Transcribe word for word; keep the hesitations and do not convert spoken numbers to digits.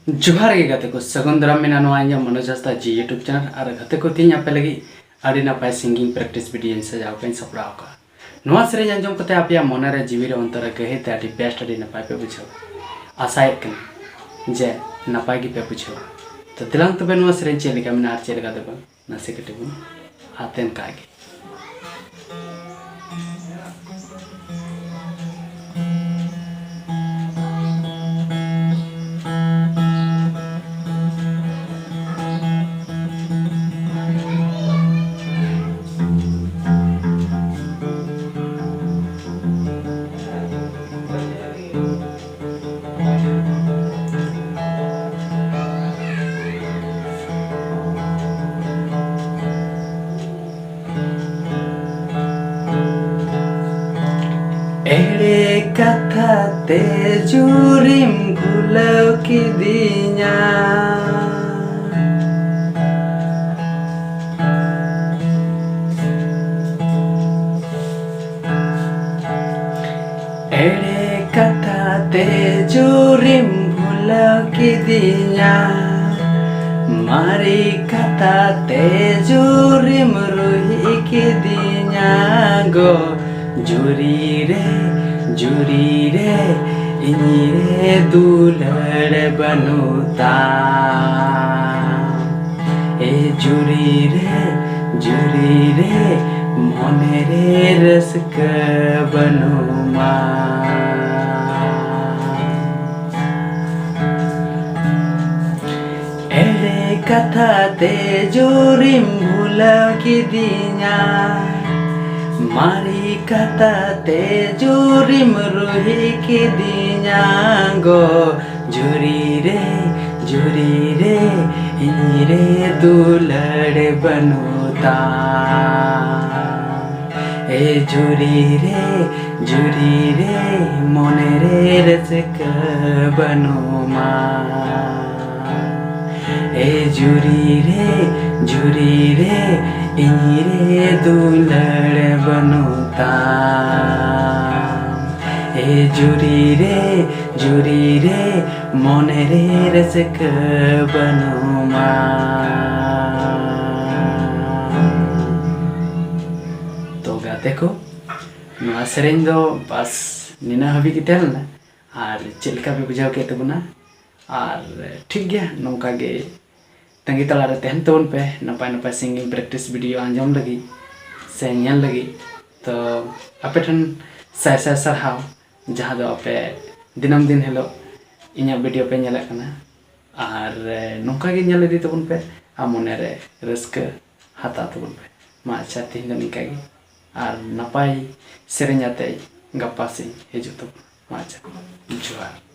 ᱡᱚᱦᱟᱨ ᱜᱮ ᱜᱟᱛᱮ ᱠᱚ, ᱥᱟᱹᱜᱩᱱ ᱫᱟᱨᱟᱢ ᱢᱮᱱᱟᱜᱼᱟ ᱱᱚᱣᱟ ᱤᱧᱟᱹᱜ ᱢᱚᱱᱳᱡᱽ ᱦᱟᱸᱥᱫᱟ ᱡᱤ YouTube channel ᱟᱨ ᱜᱟᱛᱮ ᱠᱚ, ᱛᱮᱦᱮᱧ ᱟᱯᱮ ᱞᱟᱹᱜᱤᱫ ᱟᱹᱰᱤ ᱱᱟᱯᱟᱭ singing practice video ᱤᱧ ᱥᱟᱡᱟᱣ ᱠᱟᱜ ᱤᱧ ᱥᱟᱯᱲᱟᱣ ᱠᱟᱜᱼᱟ᱾ ᱱᱚᱣᱟ ᱥᱮᱨᱮᱧ ᱟᱸᱡᱚᱢ ᱠᱟᱛᱮ ᱟᱯᱮᱭᱟᱜ ᱢᱚᱱᱮ ᱨᱮ, ᱡᱤᱣᱤ ᱨᱮ, ᱚᱱᱛᱚᱨ ᱨᱮ, ᱜᱟᱹᱦᱤᱨ ᱛᱮ ᱟᱹᱰᱤ best, ᱟᱹᱰᱤ ᱱᱟᱯᱟᱭ ᱯᱮ ᱵᱩᱡᱷᱟᱹᱣᱟ᱾ ᱟᱥᱟᱭᱮᱫ ᱠᱟᱹᱱᱟᱹᱧ ᱡᱮ ᱱᱟᱯᱟᱭ ᱜᱮᱯᱮ ᱵᱩᱡᱷᱟᱹᱣᱟ᱾ ᱛᱚ ᱫᱮᱞᱟᱝ ᱛᱚᱵᱮ ᱱᱚᱣᱟ ᱥᱮᱨᱮᱧ ᱪᱮᱫ ᱞᱮᱠᱟ ᱢᱮᱱᱟᱜᱼᱟ ᱟᱨ ᱪᱮᱫ ᱞᱮᱠᱟ ᱫᱚ ᱵᱟᱝ, ᱱᱟᱥᱮ ᱠᱟᱹᱴᱤᱡ ᱵᱚᱱ ᱟᱛᱮᱱ ᱠᱟᱜ ᱜᱮ᱾ ᱮᱲᱮ ᱠᱟᱛᱷᱟ ᱛᱮ ᱡᱩᱨᱤᱢ ᱵᱷᱩᱞᱟᱹᱣ ᱠᱤᱫᱤᱧᱟ᱾ ᱮᱲᱮ ᱠᱟᱛᱷᱟ ᱛᱮ ᱡᱩᱨᱤᱢ ᱵᱷᱩᱞᱟᱹᱣ ᱠᱤᱫᱤᱧᱟ, ᱢᱟᱨᱮ ᱠᱟᱛᱷᱟ ᱛᱮ ᱡᱩᱨᱤᱢ ᱨᱩᱦᱤ ᱠᱤᱫᱤᱧᱟ ᱜᱚ᱾ ᱡᱩᱨᱤ ᱨᱮ, ᱡᱩᱨᱤ ᱨᱮ, ᱤᱧ ᱨᱮ ᱫᱩᱞᱟᱹᱲ ᱵᱟᱹᱱᱩᱜ ᱛᱟᱢ᱾ ᱮ ᱡᱩᱨᱤ ᱨᱮ, ᱡᱩᱨᱤ ᱨᱮ, ᱢᱚᱱᱮ ᱨᱮ ᱨᱟᱹᱥᱠᱟᱹ ᱵᱟᱹᱱᱩᱜ ᱢᱟ᱾ ᱮᱲᱮ ᱠᱟᱛᱷᱟ ᱛᱮ ᱡᱩᱨᱤᱢ ᱵᱷᱩᱞᱟᱹᱣ ᱠᱤᱫᱤᱧᱟ, ᱢᱟᱨᱮ ᱠᱟᱛᱷᱟ ᱛᱮ ᱡᱩᱨᱤᱢ ᱨᱩᱦᱤ ᱠᱤᱫᱤᱧᱟ ᱜᱚ᱾ ᱡᱩᱨᱤ ᱨᱮ, ᱡᱩᱨᱤ ᱨᱮ, ᱤᱧ ᱨᱮ ᱫᱩᱞᱟᱹᱲ ᱵᱟᱹᱱᱩᱜ ᱛᱟᱢ᱾ ᱮ ᱡᱩᱨᱤ ᱨᱮ, ᱡᱩᱨᱤ ᱨᱮ, ᱢᱚᱱᱮ ᱨᱮ ᱨᱟᱹᱥᱠᱟᱹ ᱵᱟᱹᱱᱩᱜ ᱢᱟ᱾ ᱮ ᱡᱩᱨᱤ ᱨᱮ, ᱡᱩᱨᱤ ᱨᱮ, ᱤᱧ ᱨᱮ ᱫᱩᱞᱟᱹᱲ ᱵᱟᱹᱱᱩᱜ ᱛᱟᱢ᱾ ᱮ ᱡᱩᱨᱤ ᱨᱮ, ᱡᱩᱨᱤ ᱨᱮ, ᱢᱚᱱᱮ ᱨᱮ ᱨᱟᱹᱥᱠᱟᱹ ᱵᱟᱹᱱᱩᱜᱼᱟ᱾ ᱛᱚ ᱜᱟᱛᱮ ᱠᱚ, ᱱᱚᱣᱟ ᱥᱮᱨᱮᱧ ᱫᱚ ᱵᱟᱥ ᱱᱤᱱᱟᱹᱜ ᱦᱟᱹᱵᱤᱡ ᱜᱮ ᱛᱟᱦᱮᱸ ᱞᱮᱱᱟ᱾ ᱟᱨ ᱪᱮᱫ ᱞᱮᱠᱟ ᱯᱮ ᱵᱩᱡᱷᱟᱹᱣ ᱠᱮᱫ ᱛᱟᱵᱚᱱᱟ? ᱟᱨ ᱴᱷᱤᱠ ᱜᱮᱭᱟ, ᱱᱚᱝᱠᱟ ᱜᱮ ᱛᱟᱺᱜᱤ ᱛᱟᱲᱟᱜ ᱨᱮ ᱛᱟᱦᱮᱱ ᱛᱟᱵᱚᱱ ᱯᱮ ᱱᱟᱯᱟᱭ ᱱᱟᱯᱟᱭ singing practice video ᱟᱸᱡᱚᱢ ᱞᱟᱹᱜᱤᱫ ᱥᱮ ᱧᱮᱞ ᱞᱟᱹᱜᱤᱫ᱾ ᱛᱚ ᱟᱯᱮ ᱴᱷᱮᱱ ᱥᱟᱭ ᱥᱟᱭ ᱥᱟᱨᱦᱟᱣ, ᱡᱟᱦᱟᱸ ᱫᱚ ᱟᱯᱮ ᱫᱤᱱᱟᱹᱢ ᱫᱤᱱ ᱦᱤᱞᱳᱜ ᱤᱧᱟᱹᱜ video ᱯᱮ ᱧᱮᱞᱮᱫ ᱠᱟᱱᱟ᱾ ᱟᱨ ᱱᱚᱝᱠᱟ ᱜᱮ ᱧᱮᱞ ᱤᱫᱤ ᱛᱟᱵᱚᱱ ᱯᱮ ᱟᱨ ᱢᱚᱱᱮ ᱨᱮ ᱨᱟᱹᱥᱠᱟᱹ ᱦᱟᱛᱟᱣ ᱛᱟᱵᱚᱱ ᱯᱮ᱾ ᱢᱟ ᱟᱪᱪᱷᱟ, ᱛᱮᱦᱮᱧ ᱫᱚ ᱱᱤᱝᱠᱟ ᱜᱮ, ᱟᱨ ᱱᱟᱯᱟᱭ ᱥᱮᱨᱮᱧ ᱟᱛᱮ ᱜᱟᱯᱟ ᱥᱮᱧ ᱦᱤᱡᱩᱜ ᱛᱟᱵᱚᱱᱟ᱾ ᱢᱟ ᱟᱪᱪᱷᱟ, ᱡᱚᱦᱟᱨ᱾